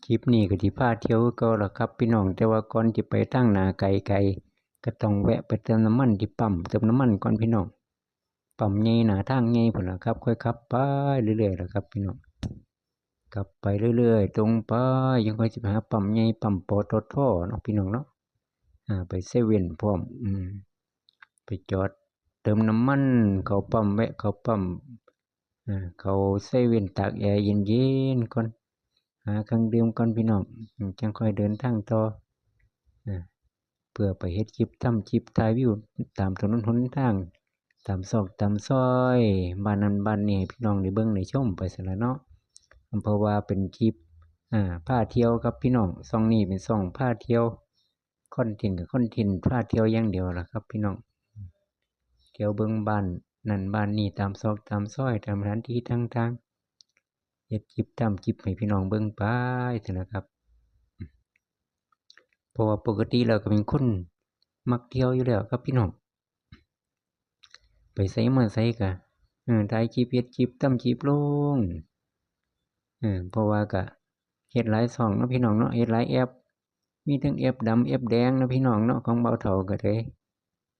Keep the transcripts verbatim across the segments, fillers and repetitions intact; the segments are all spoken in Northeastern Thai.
คลิปนี้ก็สิพาเที่ยวคือเก่าล่ะครับพี่น้อง แต่ว่าก่อนสิไปทางหน้าไกลๆ ก็ต้องแวะไปเติมน้ำมันที่ปั๊ม เติมน้ำมันก่อนพี่น้อง ปั๊มใหญ่หน้าทางใหญ่พู้นล่ะครับ ค่อยขับไปเรื่อยๆล่ะครับพี่น้อง ขับไปเรื่อยๆ ตรงไป ยังค่อยสิไปหาปั๊มใหญ่ ปั๊ม ปตท เนาะพี่น้องเนาะ อ่า ไปเซเว่นพร้อม อืม ไปจอดเติมน้ำมัน เข้าปั๊ม แวะเข้าปั๊ม อ่า เข้าเซเว่น ตากแอร์เย็นๆก่อน หาเครื่องดื่มก่อนพี่น้อง อืม จั่งค่อยเดินทางต่อ อ่า เพื่อไปเฮ็ดคลิป ทำคลิป ถ่ายวิวตามถนนหนทาง ตามซอกตามซอย บ้านนั้นบ้านนี้ ให้พี่น้องได้เบิ่งได้ชมไปซั้นล่ะเนาะ เพราะว่าเป็นคลิป อ่า พาเที่ยวครับพี่น้อง ช่องนี้เป็นช่องพาเที่ยว คอนเทนต์ก็คอนเทนต์พาเที่ยวอย่างเดียวล่ะครับพี่น้อง เที่ยวเบิ่งบ้านนั่นบ้านนี้ ตามซอกตามซอย ตามสถานที่ต่างๆ เฮ็ดคลิป ทำคลิปให้พี่น้องเบิ่งไปซั้นล่ะครับ เพราะว่าปกติแล้วก็เป็นคนมักเที่ยวอยู่แล้วครับพี่น้อง ไปไสมาไสก็ เออ ถ่ายคลิป เฮ็ดคลิป ทำคลิปลง เออ เพราะว่าก็เฮ็ดหลายช่องเนาะพี่น้องเนาะ เฮ็ดหลายแอป มีทั้งแอปดำแอปแดงเนาะพี่น้องเนาะ ของบ่าวเฒ่าก็ได้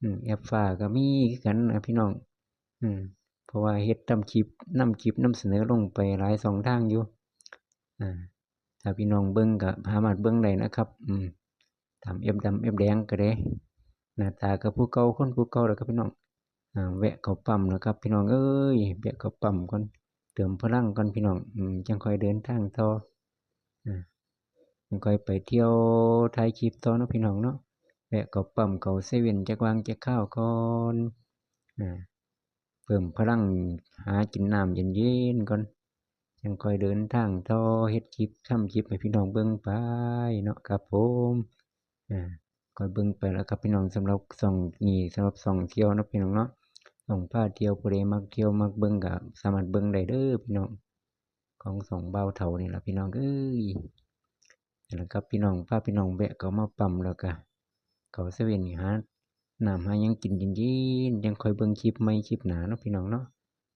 อืม แอปฟ้าก็มีคือกันนะพี่น้อง อืม เพราะว่าเฮ็ดทำคลิป นำคลิปนำเสนอลงไปหลายช่องทางอยู่ อ่า ถ้าพี่น้องเบิ่งก็สามารถเบิ่งได้นะครับ อืม ตามแอปดำแอปแดงก็ได้ หน้าตาก็ผู้เก่าคนผู้เก่าแล้วครับพี่น้อง อ่า แวะเข้าปั๊มแล้วครับพี่น้องเอ้ย แวะเข้าปั๊มก่อน เติมพลังก่อนพี่น้อง อืม จั่งค่อยเดินทางต่อ อ่า จั่งค่อยไปเที่ยวถ่ายคลิปต่อเนาะพี่น้องเนาะ แวะเข้าปั๊มเข้าเซเว่นจักว่างจักคราวก่อน อ่า เพิ่มพลังหากินน้ำเย็นๆก่อน จั่งค่อยเดินทางต่อ เฮ็ดคลิป ทำคลิปให้พี่น้องเบิ่งไปเนาะครับผม อ่า ค่อยเบิ่งไปแล้วครับพี่น้อง สำหรับช่องนี้ สำหรับช่องเที่ยวเนาะพี่น้องเนาะ ช่องพาเที่ยว ผู้ใดมักเที่ยวมักเบิ่งก็สามารถเบิ่งได้เด้อพี่น้อง ของช่องบ่าวเฒ่านี่ล่ะพี่น้องเอ้ย นั่นล่ะครับพี่น้อง พาพี่น้องแวะเข้ามาปั๊มแล้วก็เข้าเซเว่นนี่หาน้ำหาหยังกินเย็นๆ จั่งค่อยเบิ่งคลิปใหม่คลิปหน้าเนาะพี่น้องเนาะ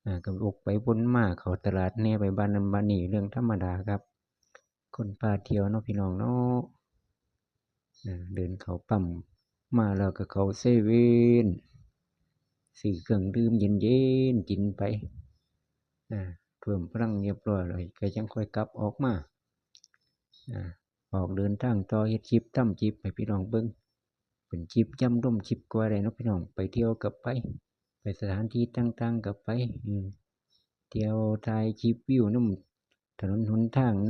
อ่า ก็วกไปวนมา เข้าตลาดแหน่ ไปบ้านนั้นบ้านนี้ เรื่องธรรมดาครับ คนพาเที่ยวเนาะพี่น้องเนาะ อ่า เดินเข้าปั๊มมาแล้วก็เข้าเซเว่น ซื้อเครื่องดื่มเย็นๆกินไป อ่า เพิ่มพลังเรียบร้อยแล้วก็จั่งค่อยกลับออกมา อ่า ออกเดินทางต่อ เฮ็ดคลิป ทำคลิปให้พี่น้องเบิ่ง เป็นคลิปยามลม คลิปกว่าได้เนาะพี่น้อง ไปเที่ยวก็ไป ไปสถานที่ต่างๆก็ไป อืม เที่ยวถ่ายคลิปวิวนำถนนหนทาง น